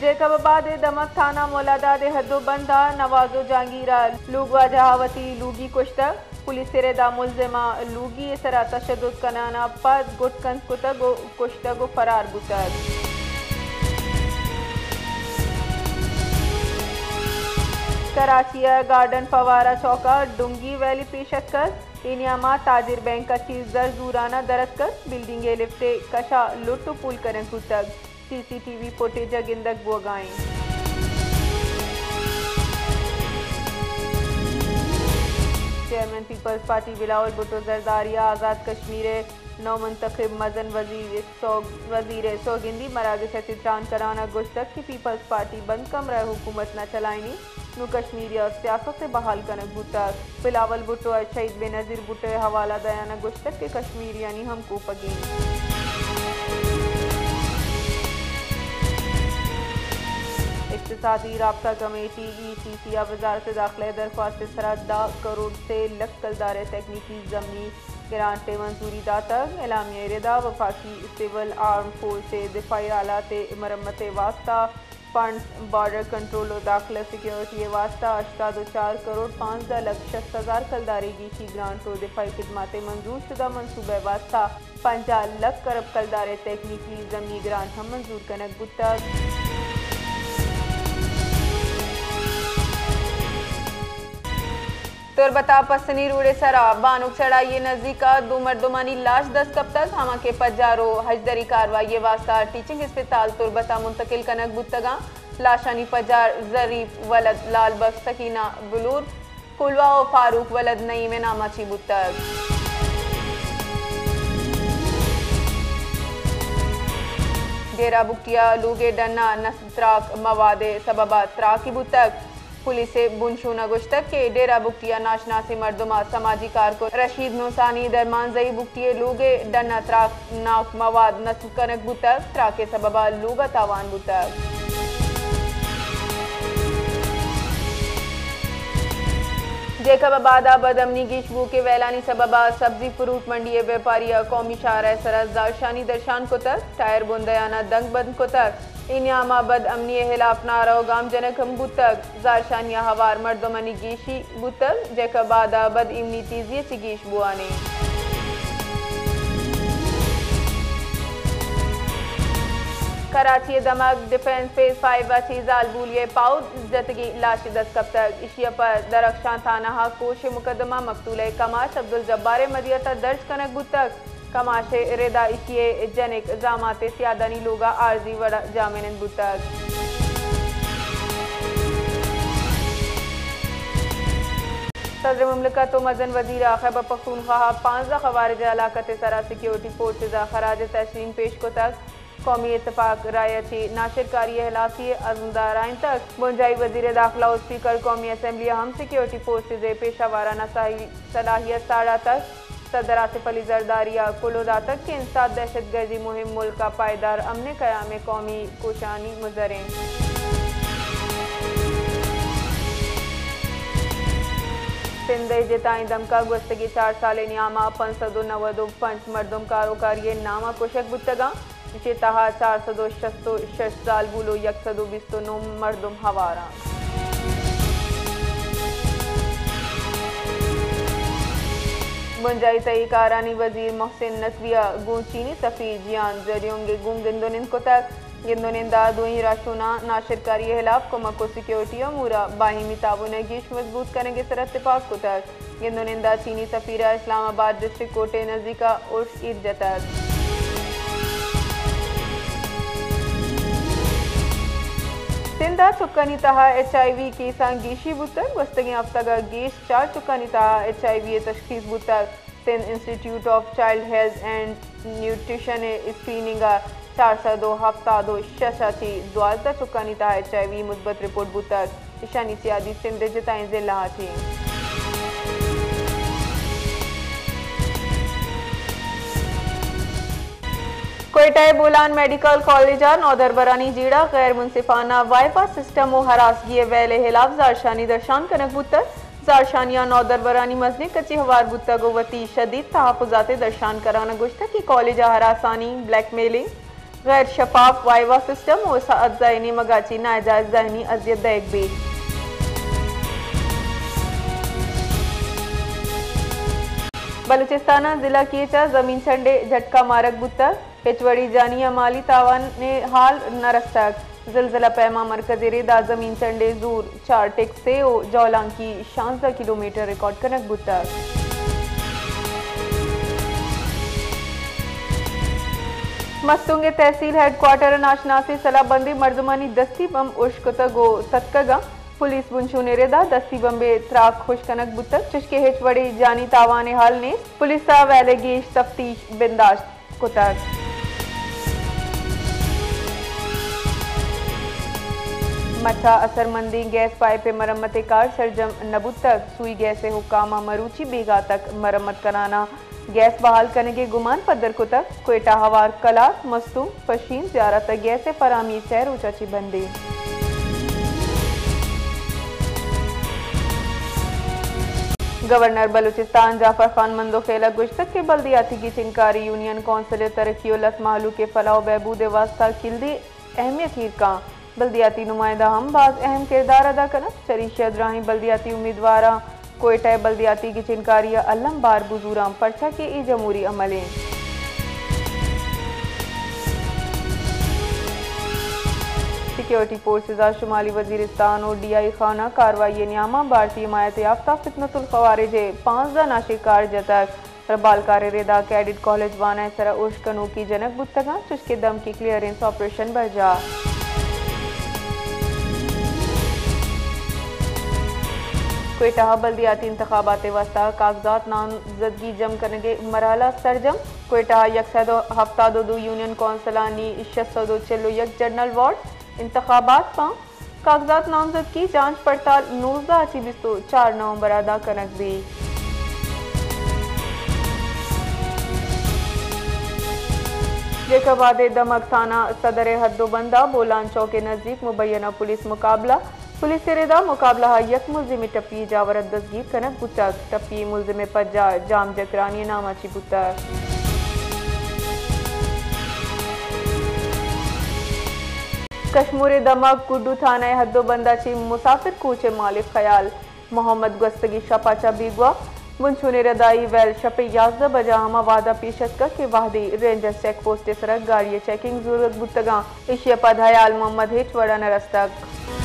جیکب آباد ءِ دمگ تھانہ مولاداد ءِ حد ءُ بند ءَ نواز ءُ جہانگیر ءَ لوگواجہ ءَ وتی لوگی کشتگ۔ پولیس ءِ رد ءَ ملزم ءَ لوگی ءِ سرا تشدد کنان ءَ پد گٹ کنز کتگ ءُ کشتگ ءُ فرار بوتگ۔ کراچی ءِ گارڈن فوارہ چوک ءَ ڈونگی ویلی پیش اتکگ۔ اے نیام ءَ تاجر بینک ءَ چہ زر زوران ءَ در اتکگ۔ بلڈنگ ءِ لفٹ ءِ کش ءَ لٹ ءُ پول کنگ بوتگ۔ سی سی ٹی وی فوٹیج ءَ گندگ بوگ ءَ اِنت۔ چیئرمین پیپلز پارٹی بلاول بھٹو زرداری ءَ آزاد کشمیر ءِ نومنتخب مزن وزیر ءِ سوگ-، وزیر ءِ سوگندی مراگش ءَ چہ تران کنان ءَ گوشتگ کہ پیپلز پارٹی بند کمرہ ءَ حکومت نہ چلائینی، نوں کشمیری ءَ سیاست ءَ بحال کنگ بوتگ۔ بلاول بھٹو ءَ شہید بینظیر بھٹو ءِ حوالہ دیان ءَ گوشتگ کہ کشمیریانی ہمکوپگ اِنت۔ اقتصادی رابطہ کمیٹی ای سی سی ءَ وزارت داخلہ ءِ درخواست ءِ سرا دہ کروڑ سے لکھ کلدار ءِ تکنیکی زمینی گرانٹ ءِ منظوری داتگ۔ اعلامیہ ءِ ردا وفاقی سول آرم فورس ءِ دفاعی آلات ءِ مرمت ءِ واستہ فنڈز، بارڈر کنٹرول ءُ داخلہ سیکورٹی ءِ واستہ ہشتاد ءُ چار کروڑ پانزدہ لکھ شست ہزار کلدار ءِ گیشی گرانٹ ءُ دفاعی خدمات ءِ منظور شدہ منصوبہ ءِ واستہ پنجاہ لکھ ارب کلدار ءِ تکنیکی زمینی گرانٹ ہم منظور کنگ بوتگ۔ تربت ءَ پسنی روڈ ءِ سرا بانک چڑھائی ءِ نزیک ءَ دو مردمانی لاش دست کپتگ، ہما کہ پجار ءُ ہژدری کاروائی ءِ واستہ ٹیچنگ اسپتال تربت ءَ منتقل کنگ بوتگ اَنت۔ لاشانی پجار ظریف ولد لال بخش سکینہ بلور کلواہ ءُ فاروق ولد نعیم ءِ نام ءَ چہ بوتگ۔ ڈیرہ بگٹی ءَ لوگ ءِ ڈن ءَ نسل تراک مواد ءِ سبب ءَ تراکے بوتگ۔ پولیس ءِ بنشون ءَ گوشتگ کہ ڈیرہ بگٹی ءَ ناشناسیں مردم ءَ سماجی کارکن رشید نوسانی درمانزئی بگٹی ءِ لوگ ءِ ڈن ءَ تراک ناک مواد نصب کنگ بوتگ، تراک ءِ سبب ءَ لوگ ءَ تاوان بوتگ۔ جیکب آباد ءَ بد امنی گیش بوگ ءِ ویلانی سبب ءَ سبزی فروٹ منڈی ءِ بیپاری ءَ قومی شاہراہ ءِ سرا زہرشانی درشان کتگ، ٹائر بندیان ءَ دنگ بند کتگ۔ اے نیام ءَ بد امنی ءِ ہلاپ نعرہ ءُ گام جنگ ہم بوتگ۔ زہرشانی ءَ ہوار مردمانی گیشی بوتگ، جیکب آباد ءَ بد امنی تیزی ءَ چہ گیش بوان اِنت۔ کراچی ءِ دمگ ڈیفنس فیز فائیو ءَ چہ زالبولے ءِ پاہو جتگیں لاشے دست کپتگ۔ ایشی ءَ پد درخشان تھانہ ءَ کوش ءِ مقدمہ مقتول ءِ کماش عبدالجبار ءِ مدیت ءَ درج کنگ بوتگ۔ کماش ءِ رد ءَ ایشی ءِ جنک زامات ءِ سیادانی لوگ ءَ عارضی وڑ ءَ جاہمنند بوتگ۔ صدر مملکت ءُ مزن وزیر ءَ خیبر پختونخوا ءَ پانزدہ خوارج ءِ ہلاکت ءِ سرا سیکیورٹی فورسز ءَ خراج تحسین پیش کتگ۔ قومی اتفاق رائے ءَ چہ ناشرکاری ءِ ہلاسی ءِ عزم دارائینتگ۔ بنجاہی وزیر داخلہ ءُ اسپیکر قومی اسمبلی ءَ ہم سیکیورٹی فورسز ءِ پیشہ وارانہ صلاحی-، صلاحیت ساڑاتگ۔ صدر آصف علی زرداری ءَ کلوہ داتگ کہ انسداد دہشت گردی مہم ملک ءِ پائیدار امن ءِ قیام ءِ قومی کوشانی مظہر اِنت۔ سندھ ءِ جتائیں دمگ ءَ گوستگیں چار سال ءِ نیام ءَ پنچ سد ءُ نود ءُ پنچ مردم کاروکاری ءِ نام ءَ کشگ بوتگ اَنت۔ ایشی ءِ تہا چار سد ءُ شست ءُ شش زالبول ءُ یک سد ءُ بیست ءُ نو مردم ہوار اَنت۔ بنجاہی تہی کارانی وزیر محسن نقوی ءَ گوں چینی سفیر جیان زریونگ ءَ گوں گند ءُ نند کتگ۔ گند ءُ نند ءَ دوئیں راہشوناں ناشرکاری ءِ ہلاپ کمک ءُ سیکیورٹی امور ءَ باہمی تعاون ءَ گیش مضبوط کنگ ءِ سر ءَ اتفاق کتگ۔ گند ءُ نند ءَ چینی سفیر ءَ اسلام آباد ڈسٹرکٹ کورٹ ءِ نزیک ءَ ارش ایر جتگ۔ سندھ ءَ چکانی تہا ایچ آئی وی کیساں گیشی بوتگ۔ گوستگیں ہفتگ ءَ گیش چار چکانی تہا ایچ آئی وی ءِ تشخیص بوتگ۔ Sindh institute of child health and nutrition ءِ اسکریننگ ءَ چار سد ءُ ہفتاد ءُ شش ءَ چہ دوازدہ چکانی تہا ایچ آئی وی مثبت رپورٹ بوتگ۔ ایشانی سیادی سندھ ءِ جتائیں ضلع ءَ چہ اِنت۔ کوئٹہ ءِ بولان میڈیکل کالج ءَ نودربرانی جیڑہ غیر منصفانہ وائی فائی سسٹم ءُ ہراسگی ءِ ویل ءِ ہلاپ زہرشانی درشان کنگ بوتگ۔ زہرشانی ءَ نودربرانی مزنیں کچے ہوار بوتگ ءُ وتی شدید تحفظات ءِ درشان کنان ءَ گوشتگ کہ کالج ءَ ہراسانی، بلیک میلنگ، غیر شفاف وائیوا سسٹم و ساعت زائی نیمگا چی ناجائز ذہنی اذیت دئیگ بیت۔ بلوچستان ء ضلع کیچ ء زمین چنڈے جھٹکا مارگ بوتگ، ہچ وڑی جانی ء مالی تاوان ء حال نہ رستگ۔ زلزلہ پیما مرکزی ردا زمین چنڈے زور چار ٹک سے و جولانکی شانزدہ کلومیٹر ریکارڈ کنگ بوتگ۔ مستونگ تحصیل ہیڈ کوارٹر ناشناسی سلاہ بندی مردمانی دستی بمب اش کتگ و ستکگاں۔ پولیس بنشونے ردا دستی بمبے تراک خوش کنگ بوتگ، چشکہ ہچ وڑی جانی تاوانے حال نیست۔ پولیس ء ویلے گیش تفتیش بنداشت کتگ۔ مٹھا اثرمندیں گیس پائپ ء مرمت ء کار سرجم نہ بوتگ، سوئی گیس ء حکام ء مروچی بیگاہ تک مرمت کنان ء گیس بحال کنگ ء گمان پدر کتگ۔ کوئٹہ ہوار کلات، مستونگ، پشین، زیارت ء گیس ء فراہمی سئے روچ ء چہ بندیں۔ گورنر بلوچستان جعفر خان مندوخیل ء گوشتگ کہ بلدیاتی گچینکاری یونین کونسل ء ترقی و لس مہلوک ء فلاح و بہبود ء واستہ کلدی اہمیت ایر کاں۔ بلدیاتی نمائندہ ہم باز اہم کردار ادا کنت، چریشی ء دراہیں بلدیاتی امیدواراں کوئٹہ ء بلدیاتی گچینکاری ء الم بار بزوراں، پرچا کہ اے جمہوری عمل انت۔ سیکیورٹی فورسز ء شمالی وزیرستان و ڈی آئی خان ء کاروائی ء نیاما بھارتی حمایت یافتہ فتنۃ الخوارج ء پانزدہ ناشکار جتگ۔ ربالکار ء ردا کیڈٹ کالج وانہ ء سرا ارش کنوکی جنگ بوتگاں، چوشکہ دمکی کلیئرنس آپریشن برجاہ۔ کوئٹہ ء بلدیاتی انتخابات ء واستہ کاغذات نامزدگی جم کنگ ء مرحلہ سرجم۔ کوئٹہ ء یک سد و ہفتاد و دو یونین کونسلانی شش سد و چل و یک جنرل وارڈ انتخابات پاں۔ کاغذات نامزدگی جانچ پڑتال نوزدہ ء چہ بیست و چار نومبر ء ادا کنگ بیت۔ جیکب آباد ء دمگ تھانہ صدر ء حد و بند ء بولان چوک ء نزیک مبینہ پولیس مقابلہ، پولیس ء ردا مقابلہ ء یک ملزم ء ٹپی ء جاور ء دزگیر کنگ بوتگ۔ ٹپی ء ملزم ء پجار جام جکرانی ء نام ء چہ بوتگ۔ کشمور ء دمگ کڈو تھانہ ء حد و بند ء چہ مسافر کوچ ء مالک خیال محمد گوستگی شپ ء چہ بیگواہ۔ بنشون ء ردا ای ویل شپ ء یازدہ بجا ہما وہد ء پیش اتکگ کہ وہدے رینجرز چیک پوسٹ ء سرا گاڑی ء چیکنگ زورگ بوتگاں۔ ایشی ء پد حیال محمد ہچ وڑا نہ رستگ۔